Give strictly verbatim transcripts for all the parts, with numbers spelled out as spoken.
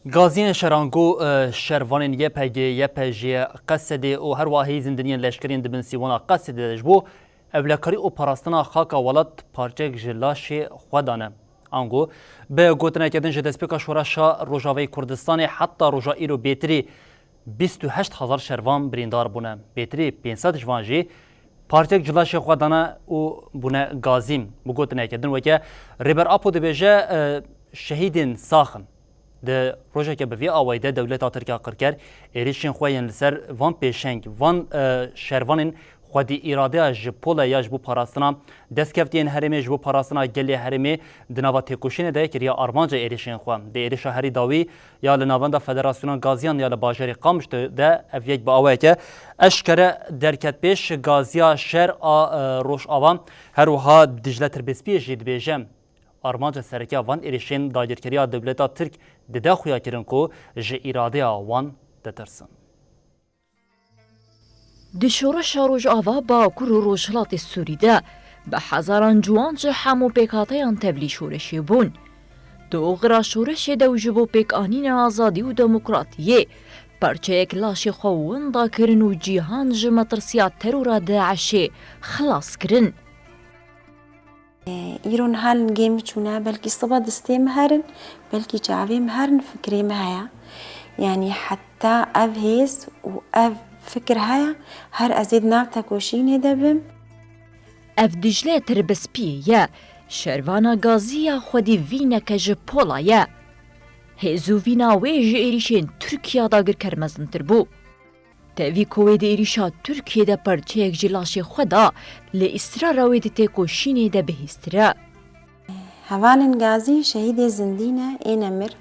Gaziyên şer ango, e, şervanên Y P G, Y P J, Qesedê û herwiha hêzên din yên leşkerî yên di bin sîwana Qesedê de ji bo ewlekarî û parastina xaka welat parçeyek ji laşê xwe dane. Ango, bi gotineke din ji destpêka Şoreşa Rojavayê Kurdistanê heta roja îro bêtirî bîst û heşt hezar şervan birîndar bûne. Bêtirî pênc sed ji van jî parçeyek ji laşê xwe dane û bûne gazî. Bi gotineke din weke Rêber Apo dibêje, e, şehîdên sax in. Di rojeke bi vî awayî de dewleta Tirk ya qirker êrişên xwe yên li ser van pêşeng, van, e, şervanên xwedî îradeya ji pole ya ji bo parastina destkeftiyên herêmê, ji bo parastina gelê herêmê di nava têkoşînê de kiriye armanca êrişên xwe. Di êrişa herî dawî ya li navenda Federasyona Gaziyan ya li bajarê Qamişlo de ev yek bi awayeke eşkere derket pêş. Gaziya şer a, e, Rojava, her wiha Dicle Tirbêspiyê jî dibêje, armanca sereke ya van êrişên dagirkeriya dewleta Tirk dide xuyakirin ku ji îradeya wan ditirsin. Di şoreşa Rojava, Bakur û Rojhilatê Sûrî de bi hezaran ciwan ji hemû pêkhateyan tevlî şoreşê bûn. Di oxira şoreşê de û ji bo pêkanîna azadî û demokratiyê, parçeyek laşê xwe winda kirin û cîhan ji metirsiya terora DAIŞê xilas kirin. Îro niha lingê min çûne, belkî siba distê min herin, belkî çavê min herin, fikrê min heye. Yanî heta ev hêz û ev fikir heye, her ez ê di nav tekoşînê de bim. Ev Dicle Tirbêspiyê ye, şervana gazî ya xwedî vîneke ji pola ye. Hêz û vîna wê ji êrîşên Tirkiya dagirker mezintir bû. Tevî ku wê di êrîşa Tirkiyê de parçeyek ji laşê xwe da, lê îsrara wê di têkoşînê de bihîstir e. Hevalên gazî şehîdê zindî ne, ê nemir.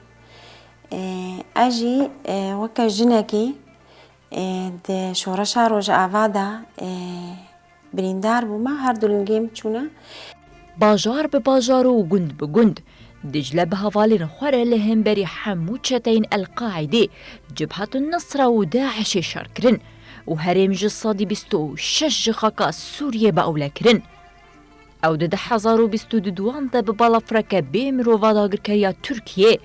Ê, ez jî, ê, weke jinekê, ê, di şoreşa Rojava de, ê, birîndar bûme, her du lingê min çûne. Bajar bi bajar û gund bi gund, Dicle bi hevalên xwe re li hemberî hemû çeteyên El-Qaîdê, Cibhetun Nusra û DAIŞê şer kirin û herêm ji sedî bîst û şeş ji xaka Sûriyê bi ewle kirin. Ew di du hezar û bîst û duan de bi balafireke bê mirova dagirkeriya Tirkiyê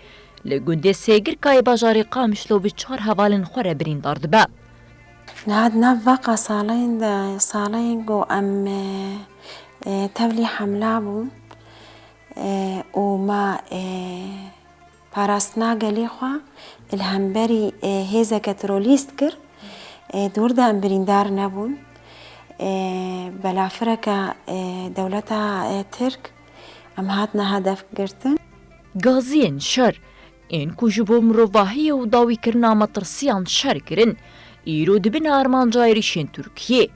li gundê Sêgirkayê bajarê Qamişlo bi çar hevalên xwe re birîndar dibe. Niha di nav vaqa saleyên de, saleyên ku em, e, e, tevlî hemla bûn, e, û me, e, parastina gelê xwe li hemberî, e, hêzeke terorîst kir, e, di wir de em birîndar nebûn. E, belafireke, e, dewleta, e, Tirk em hatine hedef girtin. Gaziyên şer, ên ku ji bo mirovahiyê û dawîkirina metirsiyan şer kirin, îro dibin armanca êrîşên Tirkiyê.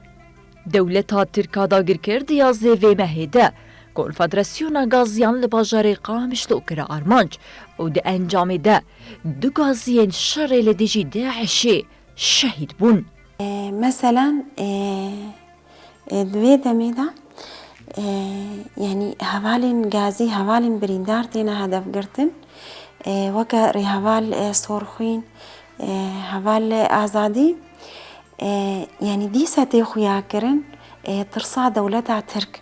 Dewleta Tirk a dagirker di yazdeh vê mehê de Konfederasyona Gaziyan li bajarê Qamişlo kire armanc û di encamê de du gaziyên şerê li dijî DAIŞê şehîd bûn. E, meselen, e, e, di vê demê de, e, yanî hevalên gazî, hevalên birîndar têne hedefgirtin. E, weke rêheval, e, Sorxwîn, e, heval Azadî, e, yanî dîsa tê xuyakirin, e, tirsa dewleta Tirk.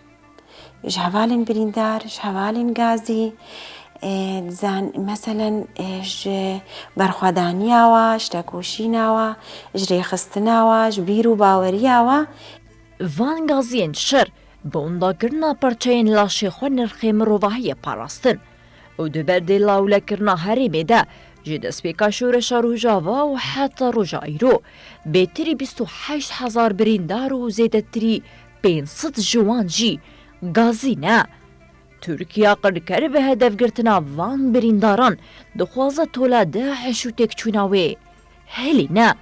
Ji hevalên birîndar, ji hevalên gazî, e, dizan, meselen, e, ji berxwedaniya wa, ji tekoşîna wa, ji rêxistina wa, ji bîr û baweriya wa. Van gaziyên şer, bi windakirina parçeyên laşê xwe nirxê mirovahiyê parastin û di ber dê lawlekirina herêmê de ji destpêka şoreşa Rojava û heta roja îro, bêtirî bîst û heşt hezar birîndar û zêdetirî pênc sed ji wan jî gazî ne. Tirkiya qirker bi hedefgirtina van birîndaran dixwaze tola DAIŞ û têkçûna wê hilîne.